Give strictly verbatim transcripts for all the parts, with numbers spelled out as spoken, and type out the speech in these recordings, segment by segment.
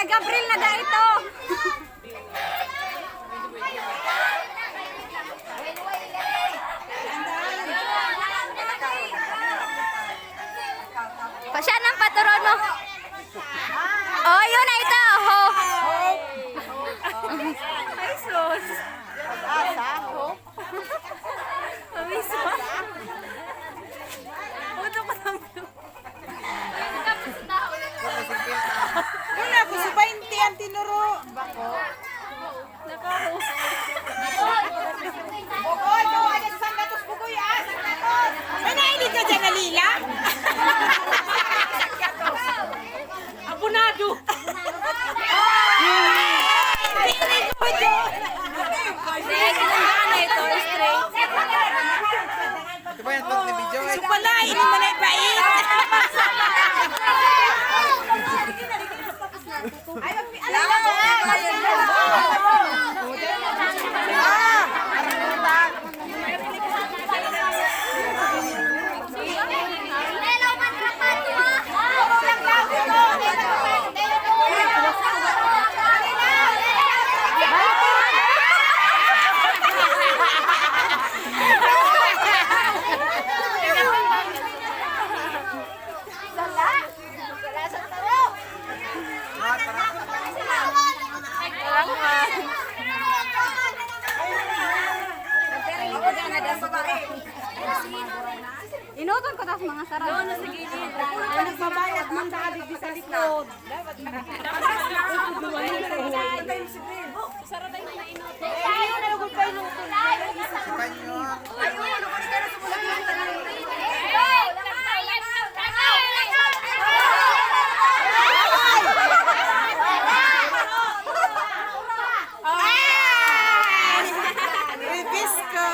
Gabriel na da ito. Pa siya nang paturon mo. Oh, yun na ito. Oh. Ay, sus. Asa? Hope? Ay, sus. Puto ko lang. Wala ko sa baynte ang tinuro. Bako. Bugoy, bugoy, ayan sa sanggatos, bugoy, ah, sanggatos. Ay, nainit ka dyan, Alila? Abonado. Very good. Sige, kinundahan na ito, straight. Ito ba yung talk ni Bijoy? Gusto pala, ini mo na ipait. Ay, magpi-, ano na po? Inuton ko tas mga sara. Doon na sa gilid. Ang nagbabayad man sa adik sa likod. Ribisco!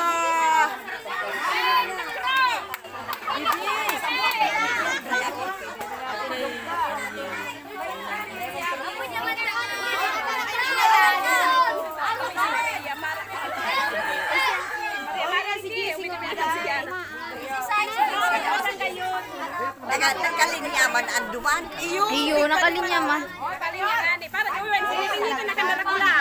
Taga, nakalinyaman ang duman. Iyo, nakalinyaman. Para gawin, sige, tingnan ka na, nakarakula.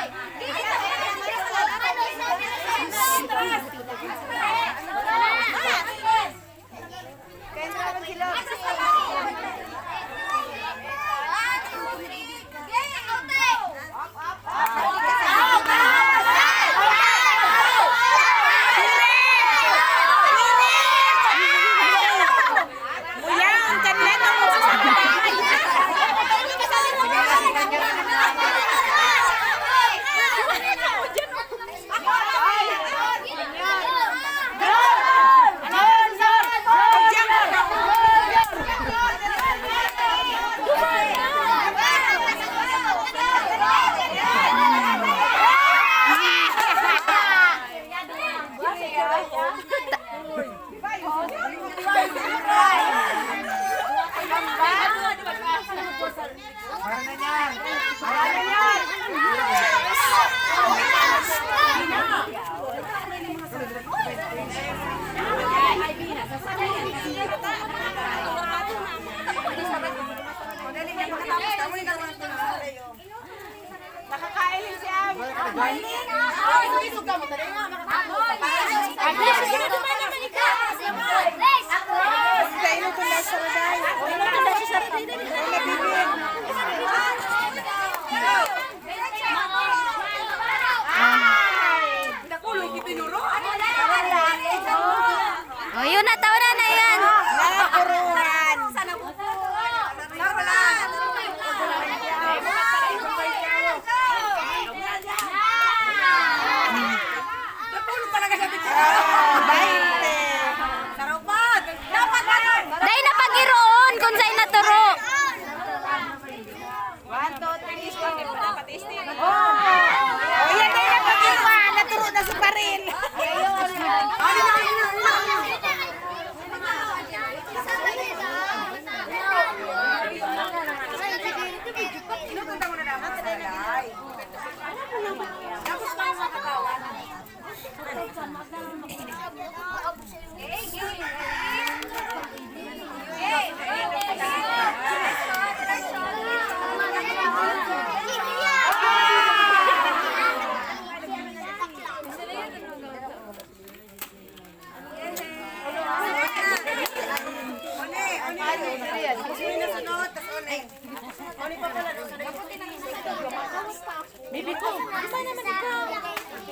Bibi ko, di ba naman ikaw?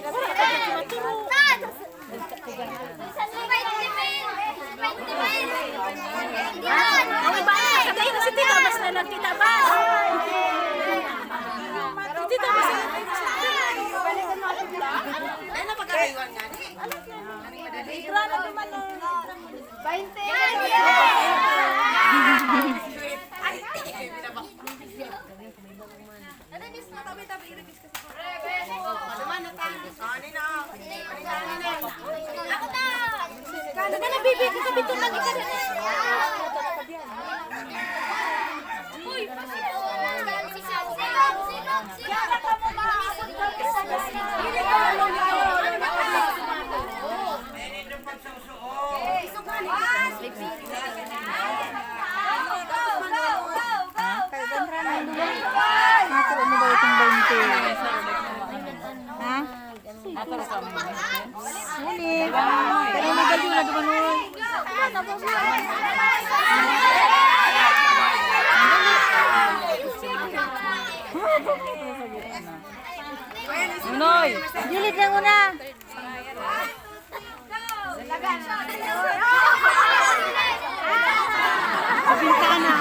Wala ka dyan maturo. Ang iba na, sabihin na si Tita Bas na lang, Tita Bas. Si Tita Bas na lang, Tita Bas. Ay, napag-ariwan nga ni. Bainte. Ano, miss mo? Tabi-tabi, iribis ka sa. Ako na! Ano na, bibi? Kapito lang kita na. Uy, Ha? Kaya ganda na yung dulo. Maturo mo ba itong bainte? Ha? Ngunit, pero may bagyo na dumanon. Noy! Gilid lang muna. Sa bintana.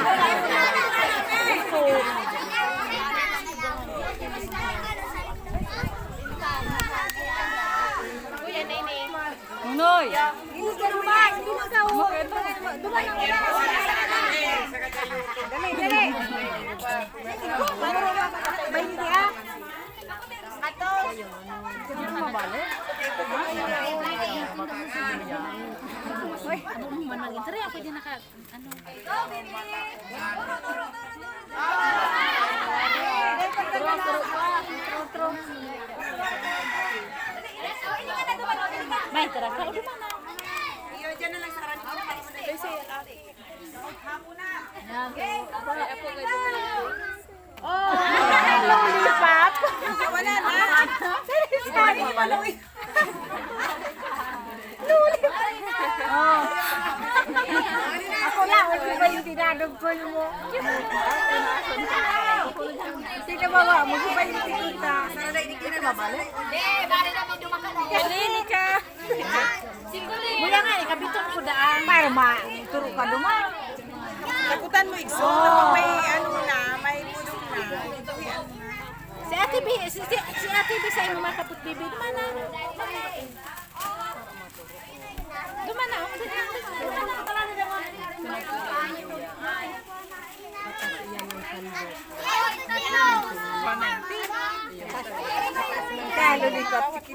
Noy! Dali, dali. Bainte, ha? Uy, manang entry ako, di naka, ano. May tara ka, ulo na. Iyo, dyan na lang sa harap. Kasi, ah, Oh, lollipop. Wala na. Lollipop. Oh. Ako na, ako ba yung dinadagpol mo? Sino ba ba? Mo ba yung tikinta? Hindi, bali na may dumakas. Galing ka. Kuya nga, ikabiton ko daan. Para ma, turo ka duman. Takutan mo, igso. Kapag may ano na, may bulong na. Si Ate B, si, si, si Ate B sa imo makapot bibi. Duman na. Duman na. Kalo ni Papi.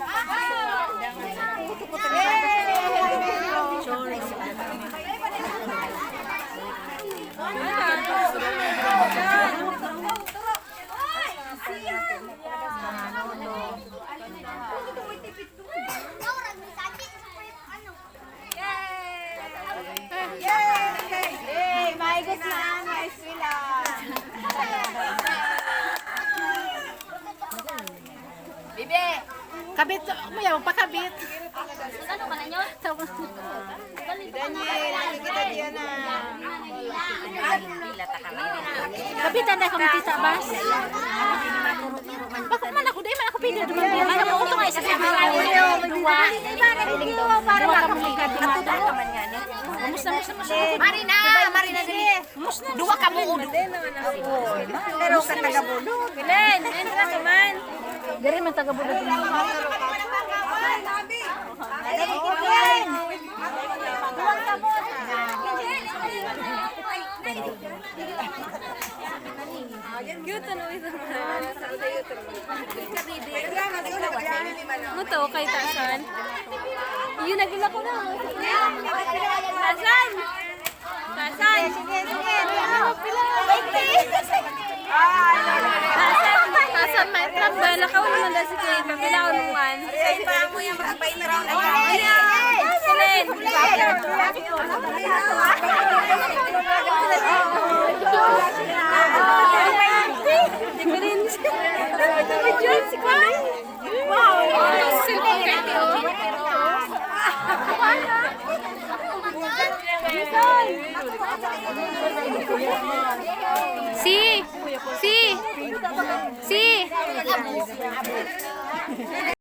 Yay! Maigos na ang mga eskwela. Bibi! Kabit, mo yan, magpakabit. Ano ka na nyo? Tapos, Daniel, nakikita diyan na. Kapitan na kami, Tita Bas. Bako man ako, di man ako pwede duman. Ano ko, ito nga isa sa mga duwa. Duwa kami magkaduma. Kamusta, musta, musta? Marina! Marina, dali! Musta? Duwa ka buod. Pero ka taga Bulog. Bilen, Bilen, ka man. Diri man taga Bulog. Cute, ano, isa man. Ano to, kay Tarzan? Yun, nagdala ko na. Tarzan! Tarzan! Sige, sige, sige. Tarzan, may trap ba? Lakaw naman na si Kuya. Kailangan mo man. Ay, pa mo yung magpainaraw na yan. Ayan! Kulen! Kulen! Wow! Cellphone kayo. Si, si, si.